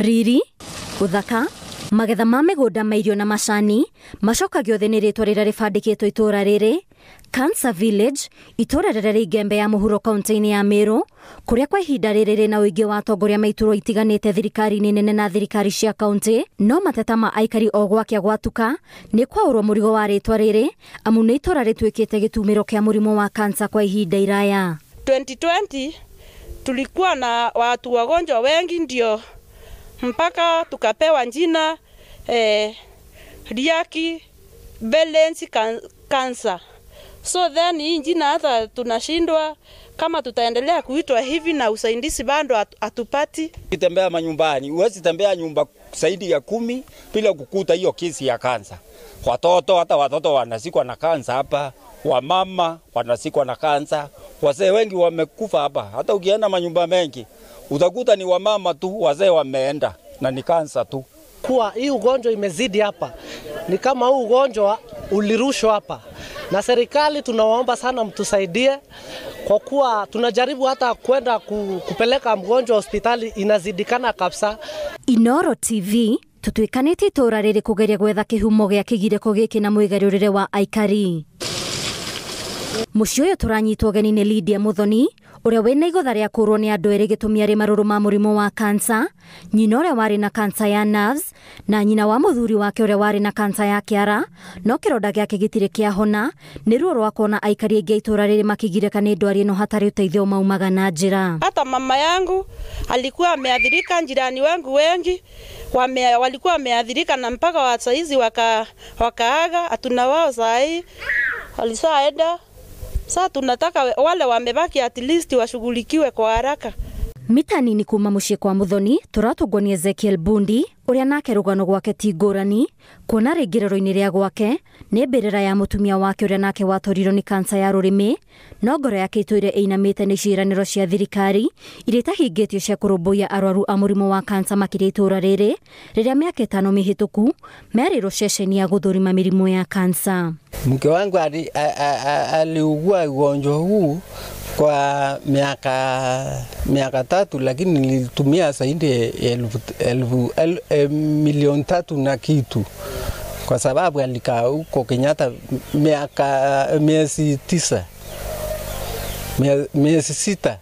Riri, uthaka, magetha ma mĩgũnda ma irio na macani macokagio thĩ nĩ rĩtwa rĩrĩa rĩbandĩkĩtwo itũũra rĩrĩ Cancer Village, itũũra rĩrĩa rĩ Igembe ya mũhuro kaunti-inĩ ya Meru, kũrĩa kwa ihinda rĩrĩ rĩna ũingĩ wa atongoria ma iturwa itiganĩte thirikari-inĩ nene na thirikari cia kaunti. No mateta ma aikari o gwakĩa gwatuka nĩ kwaũrwo mũrigo wa rĩtwa rĩrĩ, amu nĩ itũũra rĩtuĩkĩte gĩtumĩro kĩa mũrimũ wa kansa kwa ihinda iraya. 2020 tulikuwa na watu wagonjwa wengi, ndio mpaka tukapewa jina Riaki Balance Cancer. So then hii jina hata tunashindwa kama tutaendelea kuitwa hivi na usaidizi bado hatupati. Ukitembea manyumbani, huwezi tembea nyumba zaidi ya 10 bila kukuta hiyo kesi ya kansa. Watoto, hata watoto wanazikwa na kansa hapa, wamama wanazikwa na kansa, wazee wengi wamekufa hapa. Hata ukienda manyumba mengi utakuta ni wamama tu, wazee wameenda na ni kansa tu. Kuwa hii ugonjwa imezidi hapa, ni kama huu ugonjwa ulirushwa hapa, na serikali tunawaomba sana mtusaidie, kwa kuwa tunajaribu hata kwenda kupeleka mgonjwa hospitali inazidikana kabisa. Inoro TV tutuikanĩtie itũũra rĩrĩ kũgeria gwetha kĩhumo gĩa kĩgirĩko gĩkĩ na mwĩgarũrĩre wa aikari. Mũciĩ ũyũ tũranyitwo ũgeni nĩ Lydia Muthoni, ũrĩa wĩna igũtha rĩa kũũrwo nĩ andũ erĩ gĩtũmi arĩ marũrũ ma mũrimũ wa kansa, nyina ũrĩa warĩ na kansa ya nerves na nyina wa mũthuri wake ũrĩa warĩ na kansa ya kĩara, no kĩronda gĩake gĩtirĩ kĩahona nĩ ruo rwa kuona aikari aingĩ a itũũra rĩrĩ makĩgirĩka nĩ ndwari ĩno hatarĩ ũteithio maumaga na njĩra. Hata mama yangu alikuwa ameathirika, jirani wangu wengi walikuwa wameathirika na mpaka wa saizi wakaaga, hatuna wao sahi walisaenda. Sasa tunataka wale wamebaki at least washughulikiwe kwa haraka. Mita nini kuma mũciĩ kwa Muthoni tũratũngwo nĩ Ezekiel Bundi, ũrĩa nake rũgano gwake ti ngũrani, kuona rĩngĩrĩro-inĩ rĩa gwake nĩ mbĩrĩra ya mũtumia wake ũrĩa nake watorirwo nĩ kansa ya rũrĩmĩ, no ngoro yake ĩtũire ĩinamĩte nĩ ciĩranĩro cia thirikari iria itahingĩtio cia kũrũmbũiya arwaru a mũrimũ wa kansa makĩria itũũra rĩrĩ rĩrĩa mĩaka 5 mĩhĩtũku merĩrwo ceceni ya gũthũrima mĩrimũ ya kansa. Mke wangu aliugua ugonjwa huu kwa miaka 3, lakini nilitumia zaidi ya 3,000,000 na kitu, kwa sababu alikaa huko Kenyatta miezi 9, miezi 6,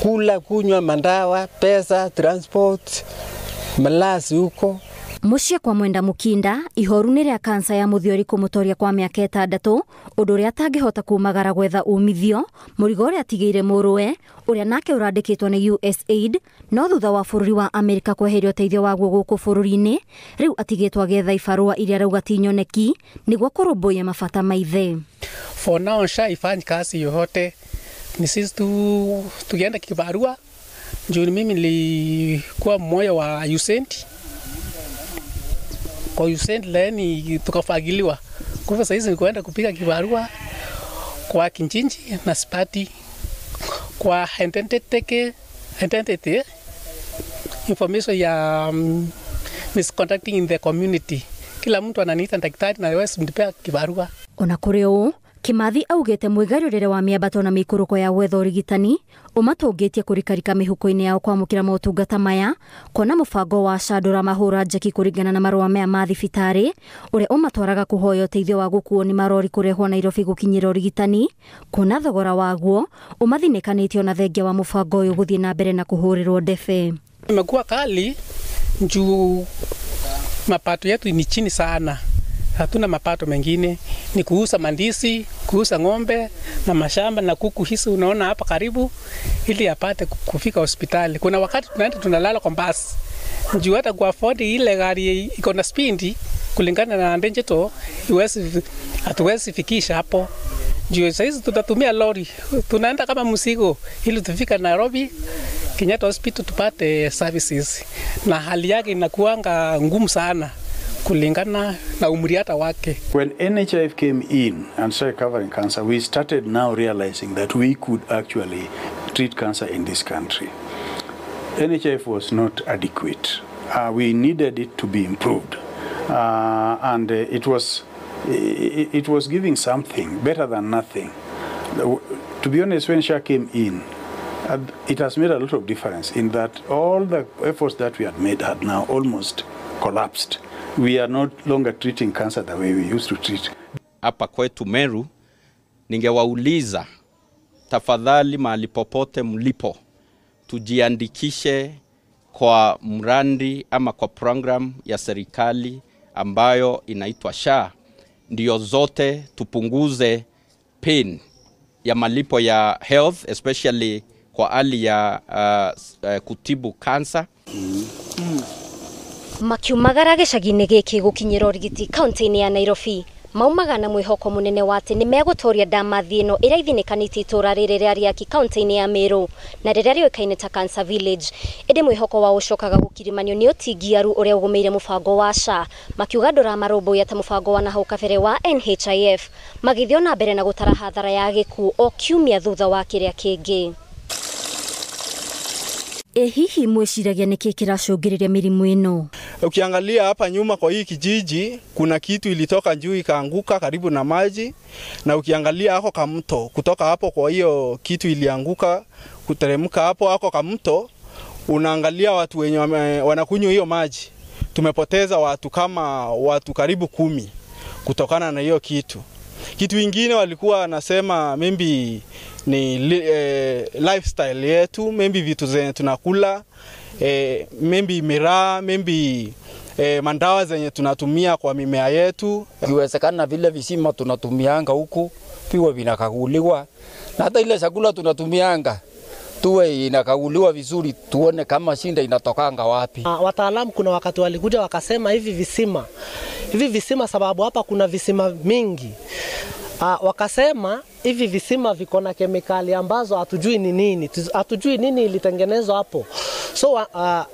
kula, kunywa mandawa, pesa, transport, malazi huko. Mũciĩ kwa Mwenda Mukinda ihoru nĩ rĩa kansa ya mũthiori kũmũtoria kwa mĩaka 6, ũndũ ũrĩa atangĩhota kumagara gwetha umithio mũrigo ũrĩa atigĩire mũrũwe ũrĩa nake ũrandĩkĩtwo nĩ USAID, no thutha wa bũrũri wa Amerika kweheria ũteithio waguo gũkũ bũrũri-inĩ rĩu atigĩtwo agĩetha ibarũa iria arauga ti nyoneki nĩguo kũrũmbũiya mabata ma ithe. For now SHA ifanyi kazi yoyote, ni sisi tu tukienda kibarua. Juu mimi nilikuwa mmoja wa USAID, kwa USAID leni tukafagiliwa. Kwa hivyo saizi nikuenda kupiga kibarua kwa kijiji na sipati kwa identity information ya misconducting in the community. Kila mtu ananiita daktari na wewe mnipea kibarua. Ona kũrĩ ũũ, Kimathi augĩte mwĩgarũrĩre wa mĩambato na mĩikũrũko ya gwetha ũrigitani ũmatũngĩtie kũrikarika mĩhuko-inĩ yao kwamũkĩra motungata maya, kuona mũbango wa SHA ndũramahũra njeki kũringana na marũa maya ma thibitarĩ ũrĩa ũmatwaraga kũhoya ũteithio wa gũkuo nĩ marori kũrehwo Nairobi gũkinyĩra ũrigitani, kuona thogora waguo ũmathinĩkanĩtio na thengia wa mũbango ũyũ gũthiĩ na mbere na kũhũrĩrwo ndebe. Imekuwa kali juu mapato yetu ni chini sana. Hatuna mapato mengine, ni kuuza mandisi, kuuza ng'ombe na mashamba na kuku hizi unaona hapa karibu, ili apate kufika hospitali. Kuna wakati tunaenda tunalala kwa basi. Juu hata ku afford ile gari iko na spindi kulingana na ndenjeto, hatuwezi fikisha hapo. Juu saizi tutatumia lori, tunaenda kama mzigo ili tufika Nairobi Kenyatta Hospital tupate services. Na hali yake inakuanga ngumu sana kulingana na umri hata wake. When NHIF came in and started covering cancer, we started now realizing that we could actually treat cancer in this country. NHIF was not adequate. We needed it to be improved. And it was giving something better than nothing. To be honest, when SHA came in, And it has made a lot of difference in that all the efforts that we had made had now almost collapsed. We are not longer treating cancer the way we used to treat. Hapa kwetu Meru, ningewauliza tafadhali, mahali popote mlipo, tujiandikishe kwa mradi ama kwa program ya serikali ambayo inaitwa SHA, ndio zote tupunguze pain ya malipo ya health, especially kwa hali ya kutibu kansa. Makiumagara gĩcagi-inĩ gĩkĩ gũkinyĩra ũrigiti kaunti-inĩ ya Nairobi maumaga na mwĩhoko mũnene wa atĩ nĩ megũtũria ndamathi ĩno ĩrĩa ithinĩkanĩtie itũra rĩrĩ rĩa Riaki kaunti-inĩ ya Meru na rĩrĩa rĩũĩkaine ta Cancer Village. Ĩndĩ mwĩhoko wao ũcokaga gũkirimanio nĩ ũtingiaru ũrĩa ũgũmĩire mũbango wa SHA, makiuga ndũramarũmbũiya ta mũbango wa nahau kabere wa NHIF, magĩthiĩ ona mbere na gũtara hathara ya gĩkuũ o kiumia thutha wa kĩrĩa kĩngĩ. Ĩ hihi mwĩciragia nĩkĩ kĩracũngĩrĩria mĩrimũ ĩno? Ukiangalia hapa nyuma kwa hii kijiji kuna kitu ilitoka juu ikaanguka karibu na maji, na ukiangalia hako kamto kutoka hapo kwa hiyo kitu ilianguka kuteremka hapo hako kamto, unaangalia watu wenye wanakunywa hiyo maji. Tumepoteza watu kama watu karibu 10 kutokana na hiyo kitu. Kitu ingine walikuwa wanasema maybe ni lifestyle yetu, maybe vitu zenye tunakula, maybe miraa, maybe mandawa zenye tunatumia kwa mimea yetu. Ikiwezekana vile visima tunatumianga huku piwa vinakaguliwa, na hata ile chakula tunatumianga tuwe inakaguliwa vizuri, tuone kama shinda inatokanga wapi. Wataalamu kuna wakati walikuja wakasema hivi visima sababu hapa kuna visima mingi. Wakasema hivi visima viko na kemikali ambazo hatujui ni nini, hatujui nini ilitengenezwa hapo. So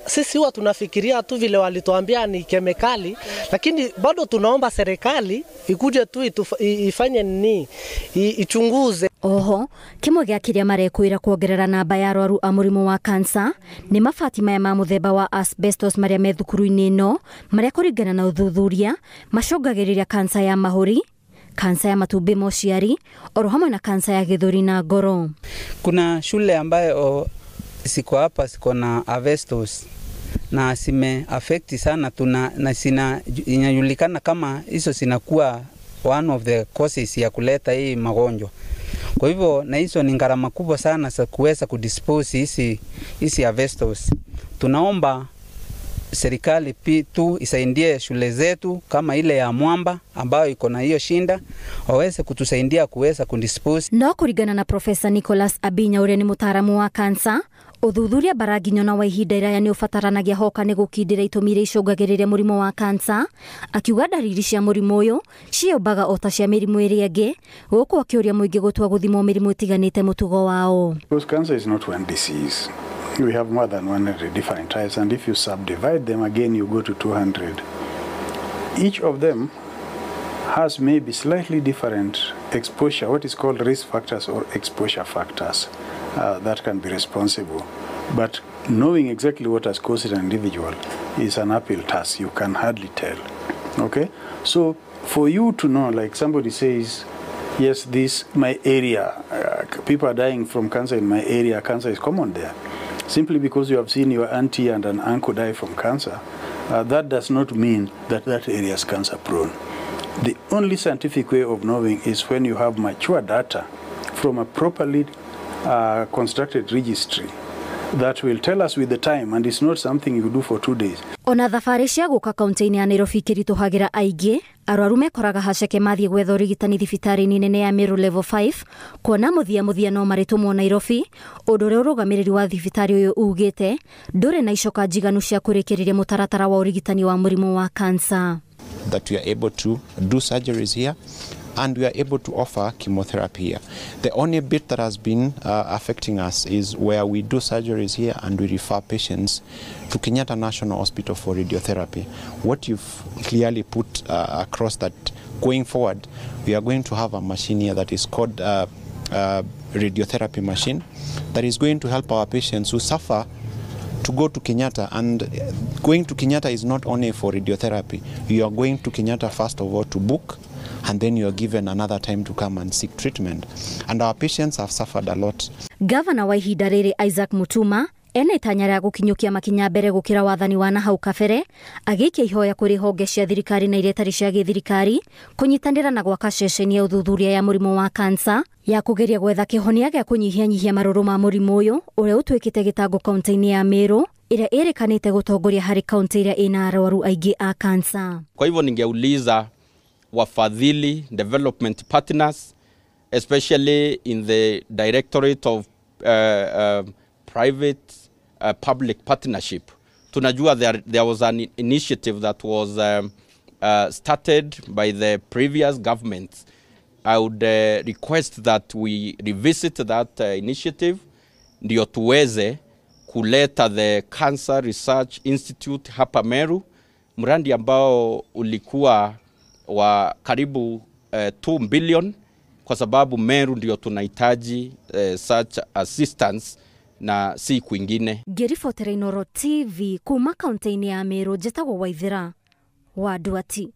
sisi huwa tunafikiria tu vile walituambia ni kemikali, lakini bado tunaomba serikali ikuje tu ifanye nini, ichunguze. Oho, kimwe gĩa kĩrĩa marekwĩra kuongerera namba ya arwaru a mũrimũ wa kansa nĩ mabati maya ma mũthemba wa asbestos marĩa me thukuru-inĩ ĩno, marĩa kũringana na ũthuthuria macũngagĩrĩria kansa ya mahũri, kansa ya matumbĩ ma ũciari, oro hamwe na kansa ya gĩthũri na ngoro. Kuna shule ambayo siko hapa siko na asbestos na sime affect sana tuna, na sina inajulikana kama hizo sinakuwa one of the causes ya kuleta hii magonjwa. Kwa hivyo na hizo ni gharama kubwa sana za kuweza kudispose hizi asbestos. Tunaomba serikali tu isaidie shule zetu kama ile ya Mwamba ambayo iko na hiyo shinda, waweze kutusaidia kuweza kudispose. No kũringana na Professor Nicholas Abinya ũrĩa nĩ mũtaaramu wa kansa, ũthuthuria baranginyo na wa ihinda iraya nĩ ũbataranagia hoka nĩ gũkindĩra itũmi iria icũngagĩrĩria mũrimũ wa kansa. Akiuga ndariri cia mũrimũ ũyũ ciĩyũmbaga o ta cia mĩrimũ ĩrĩa ĩngĩ, gũkũ akĩũria mũingĩ gũtua gũthimwo mĩrimũ ĩtiganĩte mũtugo wao. Because cancer is not one disease. We have more than 100 different types, and if you subdivide them again, you go to 200. Each of them has maybe slightly different exposure, what is called risk factors or exposure factors that can be responsible. But knowing exactly what has caused an individual is an uphill task. You can hardly tell. Okay? So for you to know, like somebody says, yes, this, my area, people are dying from cancer in my area, cancer is common there. Simply because you have seen your auntie and an uncle die from cancer, that does not mean that that area is cancer prone. The only scientific way of knowing is when you have mature data from a properly constructed registry that will tell us with the time, and it's not something you do for 2 days. Ona thabarĩ cia gũka kaunti-inĩ ya Nairobi ikĩritũhagĩra aingĩ, arwaru mekoraga haceke mathiĩ gwetha ũrigitani thibitarĩ-inĩ nene ya Meru Level 5, kuona mũthia mũthia no marĩtũmwo Nairobi, ũndũ ũrĩa ũrũgamĩrĩri wa thibitarĩ ũyũ ugĩte ndũrĩ na icoka njiganu cia kũrĩkĩrĩria mũtaratara wa ũrigitani wa mũrimũ wa kansa. That we are able to do surgeries here, and we are able to offer chemotherapy here. The only bit that has been affecting us is where we do surgeries here and we refer patients to Kenyatta National Hospital for radiotherapy. What you've clearly put across that going forward, we are going to have a machine here that is called radiotherapy machine that is going to help our patients who suffer to go to Kenyatta. And going to Kenyatta is not only for radiotherapy. You are going to Kenyatta first of all to book, and then you're given another time to come and seek treatment. And our patients have suffered a lot. Gavana wa ihinda rĩrĩ Isaac Mutuma ena itanya rĩa gũkinyũkia makinya mbere gũkĩra wathani wa na hau kabere, agĩikia ihoya kũrĩ honge cia thirikari na iria itarĩ cia gĩthirikari kũnyitanĩra na gwaka ceceni ya ũthuthuria ya mũrimũ wa kansa ya kũgeria gwetha kĩhonia gĩa kũnyihianyihia marũrũ ma mũrimũ ũyũ ũrĩa ũtuĩkĩte gĩtango kaunti-inĩ ya Meru ĩrĩa ĩrĩkanĩte gũtongoria harĩ kaunti ĩrĩa ĩna arwaru aingĩ a kansa. Kwa hivyo ningeuliza wafadhili, development partners, especially in the Directorate of Private Public Partnership. Tunajua there was an initiative that was started by the previous government. I would request that we revisit that initiative ndio tuweze kuleta the Cancer Research Institute hapa Meru, mradi ambao ulikuwa wa karibu 2 billion, kwa sababu Meru ndio tunahitaji such assistance na si kwingine. Ngĩribotera Inooro TV kuma kaunti-inĩ ya Meru, njĩtagwo Waithera wa Nduati.